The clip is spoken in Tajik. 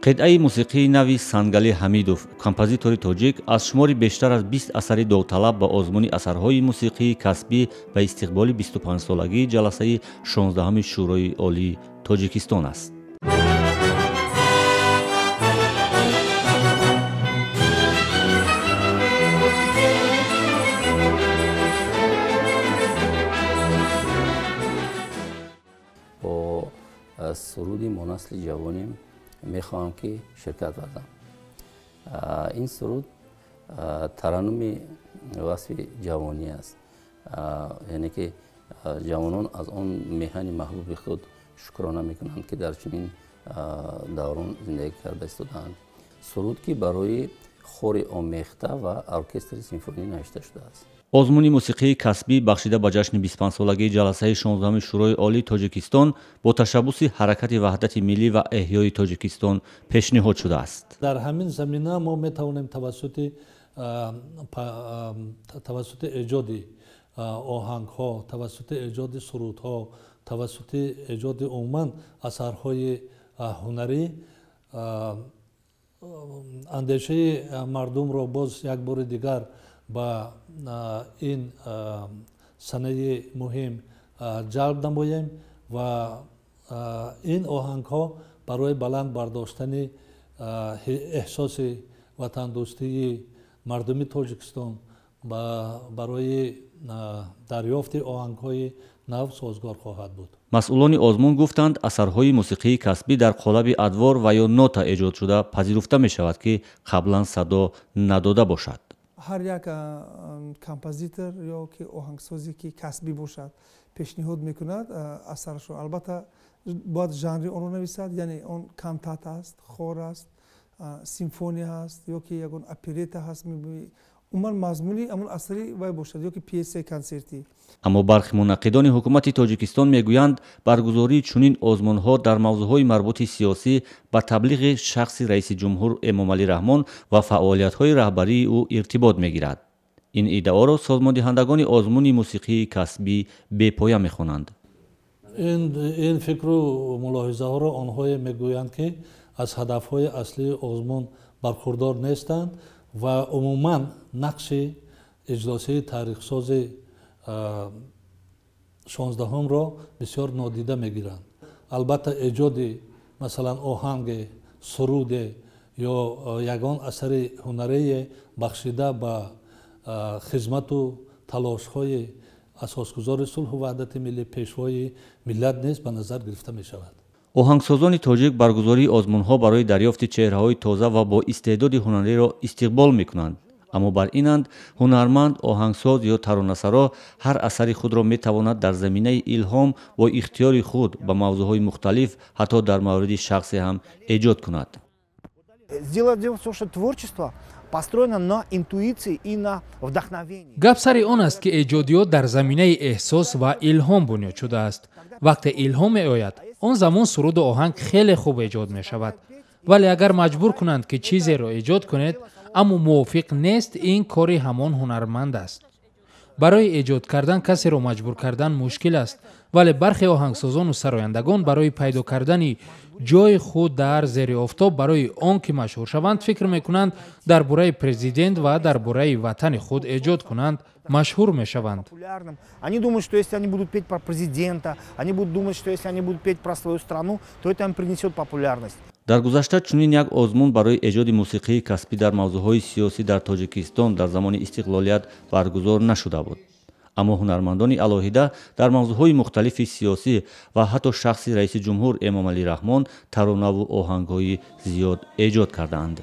Қитъаи мусиқии нави Сангали Ҳамидов, композитори тоҷик, аз шумори бештар аз 20 асари довталаб ба озмуни асарҳои мусиқии касбӣ ба истиқболи 25-солагии ҷаласаи 16-уми Шӯрои Олии Тоҷикистон аст. Бо суруди мо насли ҷавонем мехоҳам ки ширкат варзам. Ин суруд тараннуми васфи ҷавонӣ аст, яъне ки ҷавонон аз он меҳани маҳбуби худ шукрона мекунанд, ки дар чунин даврон зиндагӣ карда истодаанд. Суруд ки барои хори омехта ва оркестри симфонӣ навишта шудааст. Озмуни мусиқии касбӣ бахшида ба ҷашни 25-солагии ҷаласаи 16-уми Шӯрои Олии Тоҷикистон бо ташаббуси Ҳаракати Ваҳдати Миллӣ ва Эҳёи Тоҷикистон пешниҳод шудааст. Дар ҳамин замина мо метавонем тавассути эҷоди оҳангҳо, тавассути эҷоди сурудҳо, тавассути эҷоди умуман асарҳои ҳунарӣ андешаи мардумро боз як бори дигар ба ин санаи муҳим ҷалб намоем ва ин оҳангҳо барои баланд бардоштани эҳсоси ватандӯстии мардуми Тоҷикистон барои дарёфти оҳангҳои нав созгор хоҳад буд. Масъулони озмун гуфтанд, асарҳои мусиқии касбӣ дар қолаби адвор ва ё нота эҷод шуда пазируфта мешавад, ки қаблан садо надода бошад. Ҳар як композитор ё ки оҳангсозе ки касбӣ бошад пешниҳод мекунад асарашро. Албатта бояд жанри онро нависад, яъне он кантата аст, хор аст, симфония аст ё ки ягон оперета ҳаст, умуман мазмуни ҳамон асари вай бошад ё ки пьесаи консертӣ. Аммо бархи мунаққидони ҳукумати Тоҷикистон мегӯянд, баргузории чунин озмунҳо дар мавзӯъҳои марбути сиёсӣ ба таблиғи шахси раиси ҷумҳур Эмомалӣ Раҳмон ва фаъолиятҳои раҳбарии ӯ иртибот мегирад. Ин иддаоро созмондиҳандагони озмуни мусиқии касбӣ бепоя мехонанд. Ин фикру мулоҳизаҳоро онҳое мегӯянд, ки аз ҳадафҳои аслии озмун бархурдор нестанд ва умуман нақши иҷлосияи таърихсози 16-умро бисёр нодида мегиранд. Албатта эҷоди масалан оҳанге, суруде ё ягон асари ҳунарие бахшида ба хизмату талошҳои асосгузори сулҳу ваҳдати миллӣ, пешвои миллат низ ба назар гирифта мешавад. Оҳангсозони тоҷик баргузории озмунҳо барои дарёфти чеҳраҳои тоза ва бо истеъдоди ҳунариро истиқбол мекунанд. Аммо бар инанд, ҳунарманд, оҳангсоз ё таронасаро ҳар асари худро метавонад дар заминаи илҳом бо ихтиёри худ ба мавзӯъҳои мухталиф, ҳатто дар мавриди шахсе ҳам эҷод кунад. Гап сари он аст, ки эҷодиёт дар заминаи эҳсос ва илҳом бунёд шудааст. Вақте илҳом меояд, он замон суруду оҳанг хеле хуб эҷод мешавад. Вале агар маҷбур кунанд, ки чизеро эҷод кунед, аммо мувофиқ нест, ин кори ҳамон ҳунарманд аст. Барои эҷод кардан касеро маҷбур кардан мушкил аст, вале бархе оҳангсозону сарояндагон барои пайдо кардани ҷои худ дар зери офтоб, барои он ки машҳур шаванд, фикр мекунанд дар бораи президент ва дар бораи ватани худ эҷод кунанд, машҳур мешаванд. Они думают, что если они будут петь про президента, они будут думать, что если они будут петь про свою страну, то это им принесет популярность. Дар гузашта чунин як озмун барои эҷоди мусиқии касбӣ дар мавзӯъҳои сиёсӣ дар Тоҷикистон дар замони истиқлолият баргузор нашуда буд. Аммо ҳунармандони алоҳида дар мавзӯъҳои мухталифи сиёсӣ ва ҳатто шахси раиси ҷумҳур Эмомалӣ Раҳмон таронаву оҳангҳои зиёд эҷод кардаанд.